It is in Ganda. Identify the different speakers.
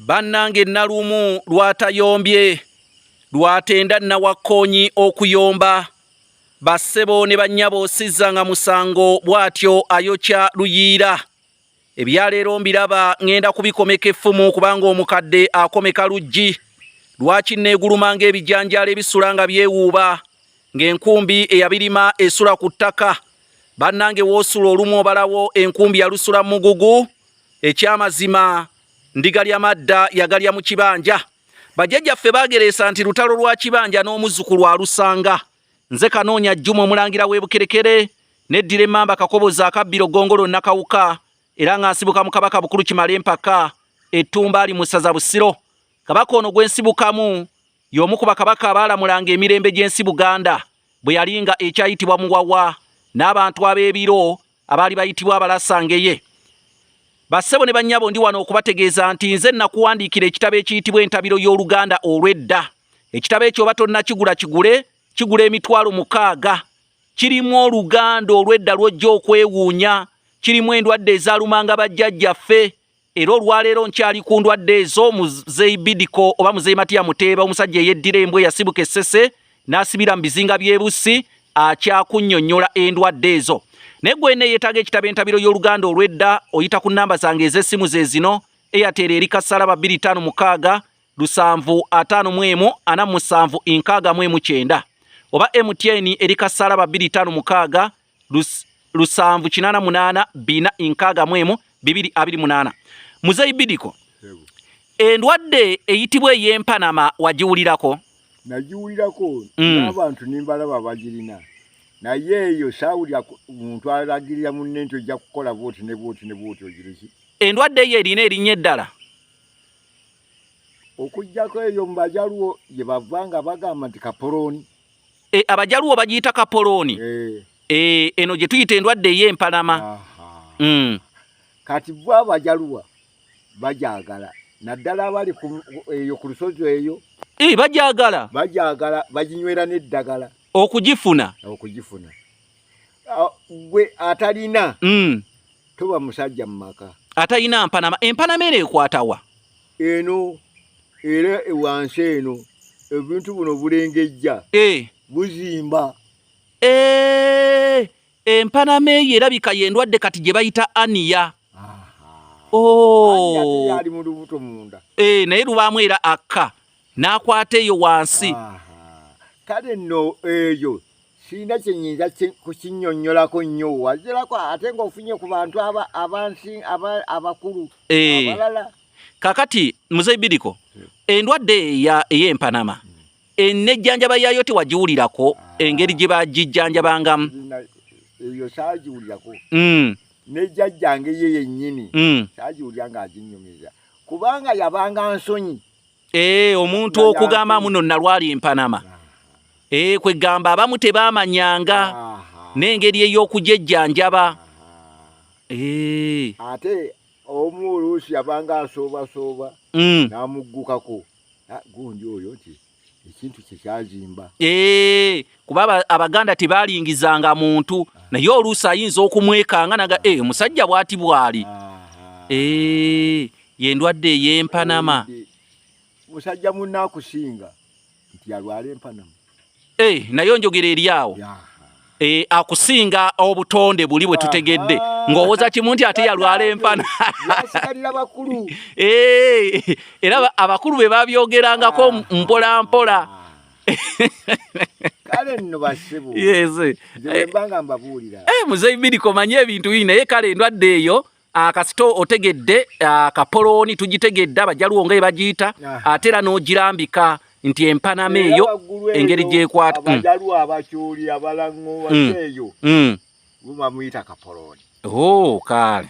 Speaker 1: Bannange, Nalumu lwatayombye lwatenda Nawakkoonyi okuyomba. Bassebo ne bannyabo, sizzanga musango bw'atyo ayokya luyiira. Ebyaleero mbiraba ŋŋenda kubikomeka effumu, kubanga omukadde akomeka luggi. Lwaki neeguluma ng'ebijanjaalo ebisula nga byewuuba, ng'enkumbi eyabirima esula ku ttaka? Bannange, woosula olumu obalawo enkumbi yalusula mugugu. Ekyamazima, ndigalya madda yagalya mu kibanja. Bajjajjaffe baagereesa nti lutalo lwa kibanja n'omuzzukulu alusanga. Nze Kanoonya Jjuma, omulangira w'Ebukerekere, neddira emmamba Kakoboza akabbiro Ggongolo Nakawuka, era nga nsibuka mu Kabaka Bukulu Kimala Empaka Ettumbaali mu ssaza Busiro. Kabaka ono gwe nsibukamu y'omu ku bakabaka abaalamulanga emirembe gy'ensi Buganda bwe yali nga ekyayitibwa Muwawa n'abantu ab'ebiro abaali bayitibwa Abalasangeye. Bassebo ne bannyabo, ndi wano okubategeeza nti nze nakuwandiikira ekitabo ekiyitibwa Entabiro y'Oluganda Olw'edda. Ekitabo ekyo oba tonnakigula, kigule. Kigula 60,000. Kirimu Oluganda olw'edda lw'ojja okwewuunya. Kirimu endwadde ezaalumanga bajjajjaffe, era olwaleero nkyali ku ndwadde ezo. Muzeyi Bidiko oba Muzeyi Matiya Muteeba, omusajja eyeddira embwa eyasibuka Essese n'asibira mu bizinga by'Ebussi, akyakunnyonnyola endwadde ezo. Naye gwena eyeetaaga ekitabo Entabiro y'Oluganda Olw'edda, oyita ku nnamba zange ez'essimu ze zino: Airtel eri kasalaba 256 751 47 69, oba MTN eri kasalaba 256 788 461 228. Muzeyi Bidiko, endwadde eyitibwa ey'empanama wagiwulirako?
Speaker 2: Nagiwulirako n'abantu nimbalaba bagirina, naye eyo saawulira muntu alagirira munne nti ojja kukola bwoti ne bwoti ne bwoti ogireki.
Speaker 1: Endwadde eyo erina erinnya eddala?
Speaker 2: Okuggyako eyo mu Bajaluwo gye bava nga bagamba nti kapolooni.
Speaker 1: E, Abajaluwo bagiyita kapolooni?
Speaker 2: Eh.
Speaker 1: E, eno gye tuyita endwadde ey'empanama.
Speaker 2: Kati bo Abajaluwa bajagala, naddala abali eyo ku lusozi eyo.
Speaker 1: E, bajagala?
Speaker 2: Bajagala, baginywera n'eddagala.
Speaker 1: Okugifuna?
Speaker 2: Okugifuna. Gwe atalina toba musajja mu maka.
Speaker 1: Atalina mpanama. Empanama eno ekwatawa?
Speaker 2: Eno era wansi eno ebintu buno bulengejja. Buzimba.
Speaker 1: E, empanama eyo erabika yendwadde kati gye bayita hernia. Oh.
Speaker 2: Ali mu lubuto munda.
Speaker 1: E, naye lubaamu era akka n'akwata eyo wansi.
Speaker 2: Kale nno eyo sirina kyenyinza kukinnyonnyolako nnyo, wazirako ate ng'ofunye ku bantu abansi abakulu abalala.
Speaker 1: Kakati Muzeyi Bidiko, endwadde ey'empanama enejjanjaba yaayo tewagiwulirako, engeri gye bagijjanjabangamu?
Speaker 2: Eyo saagiwulirako. Ne jjajjange ye yennyini saagiwulira ng'aginnyumiza, kubanga yabanga nsonyi.
Speaker 1: E, omuntu okugamba muno nalwala empanama, e, kwegamba abamu tebamanyanga n'engeri ey'okugyejjanjaba. E.
Speaker 2: Ate omu oluusi yabanga asoobasooba n'amuggukako gundi oyo nti ekintu kye kyazimba.
Speaker 1: E, kuba Abaganda tebaalingizanga muntu, naye oluusi ayinza okumwekanga naga e, omusajja bw'ati bw'ali. E, yendwadde ey'empanama.
Speaker 2: Musajja munne akusinga nti yalwala empanama.
Speaker 1: E, naye onjogera eri awo. E, akusinga obutonde buli bwe tutegedde, ng'owoza kimu nti ate yalwala empana.
Speaker 2: Yasigalira bakulu.
Speaker 1: E, era abakulu be babyogerangako mpola mpola.
Speaker 2: Kale nno bassebo.
Speaker 1: Yes.
Speaker 2: Nze mbanga mbabuulira.
Speaker 1: Eh, Muzeyi Bidiko, manye ebintu bino, naye kale endwadde eyo akasito otegedde akapolooni, tugitegedde Abajaluwo nga bagiyita, ate era n'ogirambika nti empanama eyo engeri gyekwata.
Speaker 2: Abajaluwo, Abakyoli, Abalaŋŋo, eyo bamuyita kapolooni.
Speaker 1: Oh, kale.